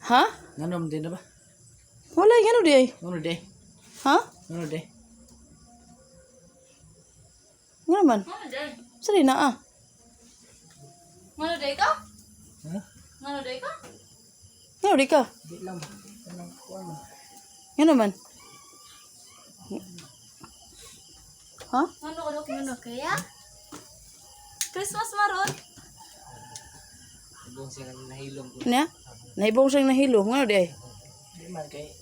Ha? Ngano din na ba? Wala ngano di ay. Ngano di? Ha? Ngano di? Ngano man? Sa di na ah. Ngano day ka? Ha? Ngano day ka? Ngano di ka? Di lang. Kanang kuan. Ngano man? Ha? Ngano ka dok? Ngano kaya? Christmas maron. Ibong siya nahilom ko. Niya? Naibong siyang nahilo. Ngano di ay? Di man kay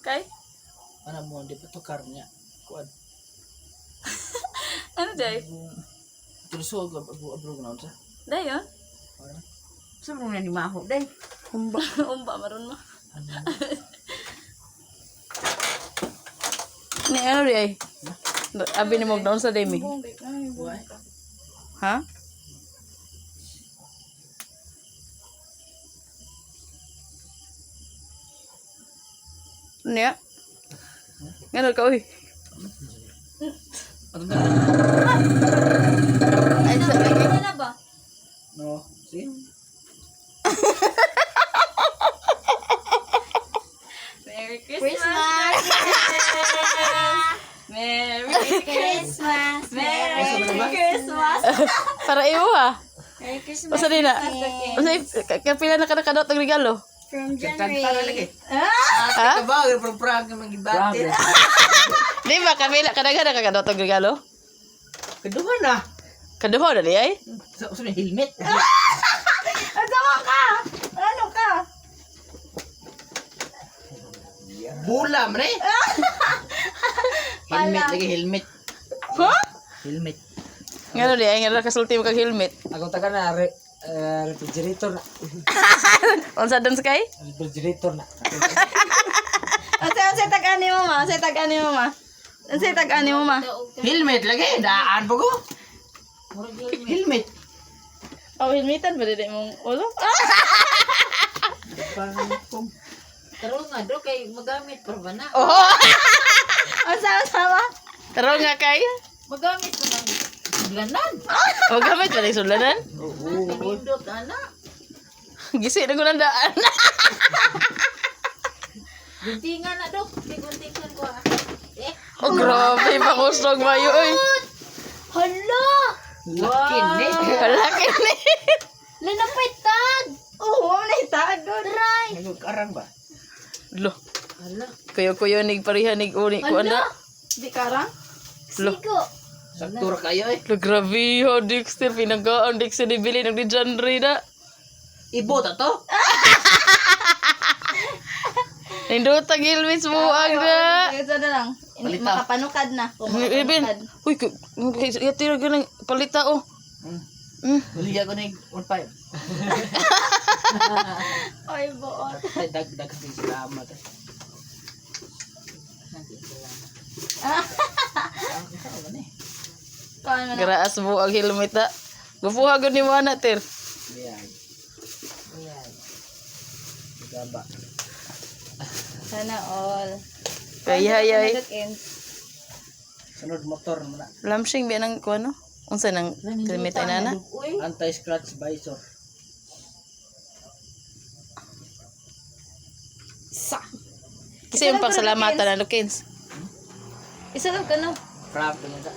Kay? ana mo di pa tukar niya. Kuan. Ano day? Tulso og abro na unsa? Day yun? Sa mga ni Maho day. Humba. Umba maron mo. Ni ano di ay? Abi ni mo doon sa demi. Why? Ha? Niya? Ngano ka uy? Ato na. Ay sa Ano na ba? No. See? Merry Christmas! Merry Christmas. Merry Christmas! Para imo ha. Merry Christmas. Usa din na. Usa kapila na ka nakadot og regalo. From January. Para lagi. Ha? Ka ba from Prague man gibati. Di ba kapila kadaghan na kakadot og regalo? Kaduha na. Kaduha na di ay? Sa sa may helmet. Asawa ka! Ano ka? Bula man eh. Helmet lagi helmet. Ha? Helmet. Ngano di ay ngano kasulti mo kag helmet. Ako taga na refrigerator na. Unsa dun kay? Refrigerator na. Unsa unsa tag-ani mo ma? Unsa tag-ani mo ma? Unsa tag-ani mo ma? Helmet lagi daan pa ko. Helmet. Oh, helmetan ba di mong ulo? Karon nga do kay magamit pa ba na? Oh. Unsa unsa ma? Taro nga kay. Magamit pa ng suglanan. O gamit ba ni sulanan? Pinindot ana. Gisi na ko ng daan. Guntingan na do. Kay guntingan ko ah. Eh, Oh, grabe, pakusog mayo, oy. Hala! Laki ni. Kalaki ni. Lanapay tag! Oo, oh, na itag. Try! Ano karang ba? Lo. Kuyo-kuyo nig pareha nig uni ko ana. Di karang? Lo. Sakto ra kayo eh. Lo grabe ho Dexter pinanggaan Dexter ni Billy nag ni John Ray na. Ibo ta to. Nindot ang helmets mo ang na. Ito na lang. Palita. Makapanukad na. Kung Ibin. makapanukad. Uy, yati ra ganang palita oh. Bali ako ni 15. Ay, buot. Ay dag dag kasi salamat. eh. Kuan mo na. Graas mo ang helmet ha. Gupuha gud ni mo ana ter. Ayan. Gaba. Sana all. Kay hayay. Sunod motor mo na. Lamsing biya nang kuno. Unsa nang helmet ay nana? Uy, Anti-scratch visor. Sa. Kasi yung pagsalamatan na Lukins. Isa lang ka no. Frank ganyan sa.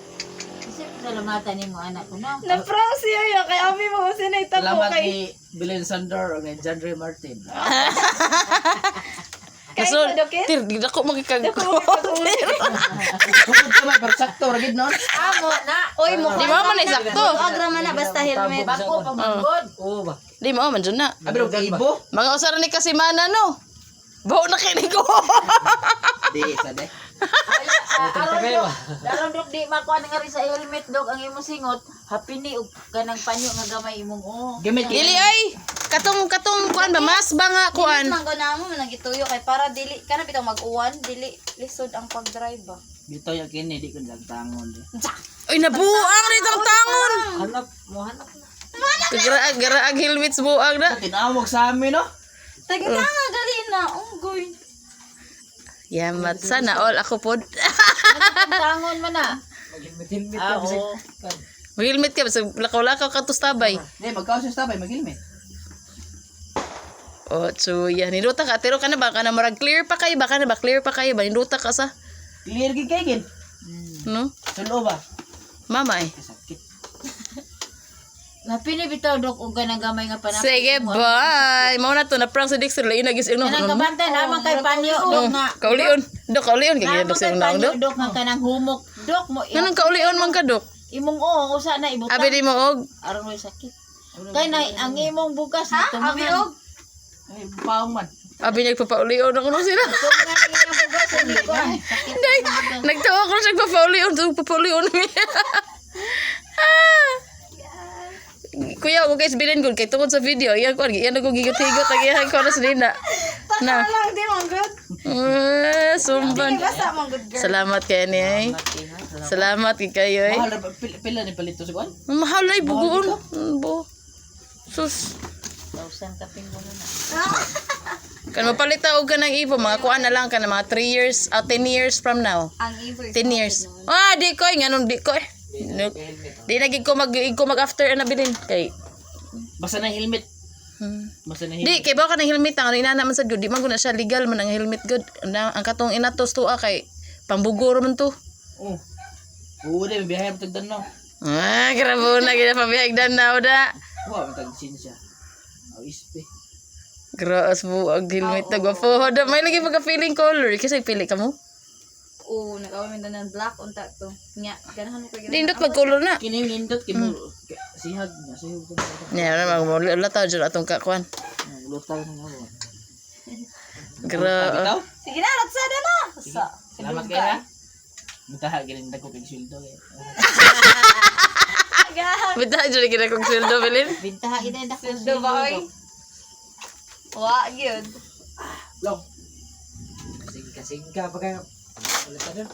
isip salamatan nimo anak ko no. Na-prank siya yun. Kay Ami mo kasi naitabo Salamat kay... ni Belen Sandor ug ni John Ray Martin. Kay Nasol, ko, Dokins? Tir, di dako magkikag Dako magkikag- Sugod ka man pero sakto ra gid noon. Amo na. Oy, mukha. Di ba man ay sakto? Agra man na basta helmet. Bako pa man god. Oo ba? Di mo man dyan na. Abi ro ibo. Mga usara ni kasimana no. Baho na kini ko. Di sa de. Aron dok, aron dok di makuha nga rin sa helmet dok ang imong singot. Happy ni og kanang panyo nga gamay imong oh. Gamit Dili ay katong katong kuan ba mas ba nga kuan. Man ko na mo nagituyo kay para dili kana bitaw mag-uwan, dili lisod ang pag-drive ba. Dito yung kini di ko nagtangon. Ay nabuang ni tang tangon. Hanap mo hanap na. Garaag garaag helmets buang na. Tinawag sa amin no. Tagna nga gali na. Unggoy. Yamat sana all ako pod. Tangon man na. Mag-helmet-helmet Ah, ka bisag. oo. Mag-helmet ka basta lakaw-lakaw ka tustabay. Di magkaos sa tabay maghilmet. Oh, tsuya. Ninduta ka. Pero ka na ba? Kana marag clear pa kayo ba? Kana ba? Clear pa kayo ba? Ninduta ka sa. Clear gid kay gid. No? Sulo ba? Mama eh. Kasakit. Happy ni bitaw dok og kanang gamay nga panapin. Sige, bye. Mao na to na prank sa Dexter lain na gis ino. Kanang kabantay lamang kay panyo dok nga. Kaulion. Dok kaulion kay Lamang dok sa kay naong panyo dok. dok nga kanang humok. Dok mo Nganong kaulion man ka dok? imong oo usa na ibutang. Abi di mo og Aron mo sakit. Kay na ang imong bugas Ha? na Abi og? Ay, paong man. abi nagpapaulion ako no sila. Tumangan imong bugas hindi ko. Sakit. Day, nagtawa ko siya nagpapaulion, so papaulion mi. Ah. Kuya, ko guys bilin gud kay tungod sa video, iyan ko iyan ko gigot-higot ang iyan ko na sa nina. Na. Taka lang, di man good. Ah, sumban. Basta man good girl. Salamat kay ni ay. Salamat kay kayo ay. Mahal ra ba? Pila ni palito sa kuan? Mahal ay bugoon. Bo. Sus. Thousand kaping mo na. Kan mapalit og ka ng ipo, mga kuan na lang ka na mga 3 years, 10 years from now. Ang ibo is 10 years. Ah, di ko, eh, nganon di ko eh. No. Di na gid ko mag after ana bilin kay Basta na helmet. Basta na helmet. Di kay ba ka ng helmet ang inana man sad gud di man gud na siya legal man ang helmet gud. Na, ang katong inatos tuwa kay pambugor man to. Oh. Oo, di biyahe pa tagdan no. Ah, grabe na gid pabihag dan na da. Wa man tag sinsya. Aw ispe. Graas buag helmet na gwapo. Da may lagi pagka feeling color kasi pili ka mo. Oo, nag-away na ng black unta to. Nya, ganahan mo kay Di indot pag color na. Kini yung nindot kay mo sihag na sihag ko. Nya ra mag wala ta jud atong kakuan. Lutang na ako. Gra. Bitaw. Sige na, ratsada na. Sa. Salamat kay ha. Mutaha galing dagko kay sweldo kay. Bitaw jud gid akong sweldo bilin. Bintaha ina dako. Sweldo ba oy? Wa gyud. Long. Kasing-kasing ka pa kayo. Wala ta doon.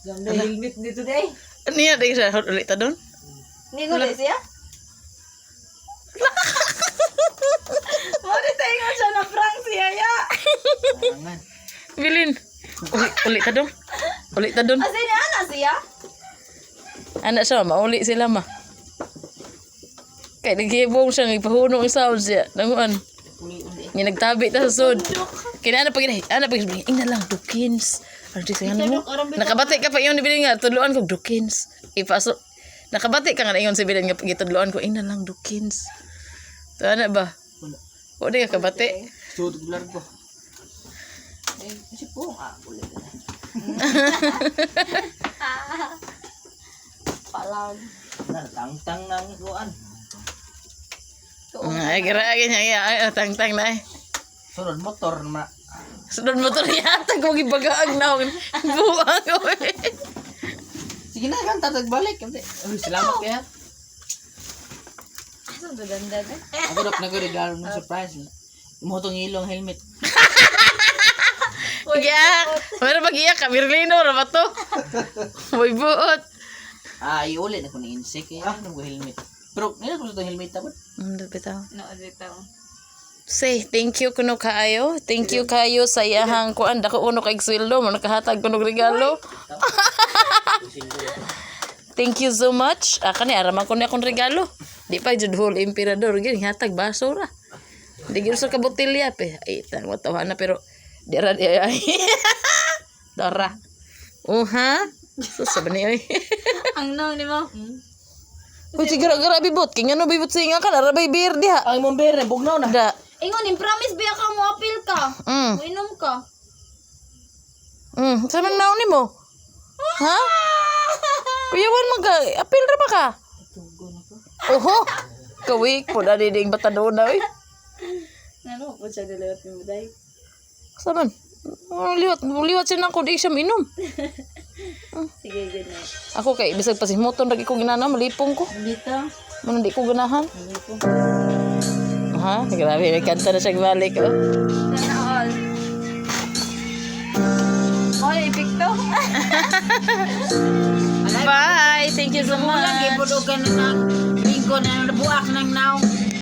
Ang helmet nito day. Ano yan? Di siya ulit ta doon? Ni ko siya? Mo di tayo nga siya na prank siya ya. Angan. Bilin. Uli, uli ta doon. Uli ta doon. Asa niya ana siya? Anak siya, mauli sila ma. Kay naghibong siya, nagpahunong ang sound siya. Nanguan. Nga nagtabi ta sa sud. Kaya ana pag ana pag ina lang Dukins. Ano di sa mo? Nakabati ka pa iyon ni Bilin nga tudloan ko Dukins. Ipaso. Nakabati ka nga na ingon si Bilin nga gitudloan ko ina lang Dukins. To ana ba? Wala. Wala ka kabati. Sud ko ko. Eh, kasi po ah, ulit na. Palag. Na tangtang nang kuan. Ay, grabe niya. Ay, ay, tang-tang na eh. Sunod motor na. Sunod mo to yata kung ibagaag na ako. Buang ko eh. Sige na kan tatag balik. Uy, salamat kay ha. Asa to dandan eh? Ako dok na ko regalo ng surprise. Imo tong ilong helmet. Iyak. Meron mag-iyak ka. Mirlino, ra ba to? May buot. Ah, iuli na ko ni insect eh. Ah, ko helmet. Pero nila ko sa tong helmet tapos. Bitaw. No, bitaw. Say, thank you kuno kaayo. Thank you kayo sa iyahang kuan dako uno kay sweldo mo nakahatag kuno og regalo. Thank you so much. Ah, kani araman ko ni akong regalo. Di pa jud whole emperador gid hatag basura. Di gyud sa kabotilya pe. Ay, tan mo tawa na pero di ra di ay. Dora. Uha. Sus sabi ni oy. Ang nang ni mo. Hmm. Uy, sige gara bibot. Kay ngano bibot singa ka narabay beer diha. Ang imong beer bugnaw na. Da. Ingon, in promise biya ka mo apil ka. Mo inom ka. Sa man naon nimo? Ha? Kuyawan man ka, apil ra ba ka? Oho. Kawik po na ding batadona oy. Ano po siya diliwat ni Buday? Sa man? Oh, liwat, liwat siya nang di siya minom. Sige, good night. Ako kay bisag pasimoton lagi ko ginana malipong ko. Dito. Man di ko ganahan. Ha, grabe nagkanta na siya balik oh. Sana all. Oh, epekto. Bye. Thank you so Kulang much. gipud og kanang lingko na nabuak nang naong.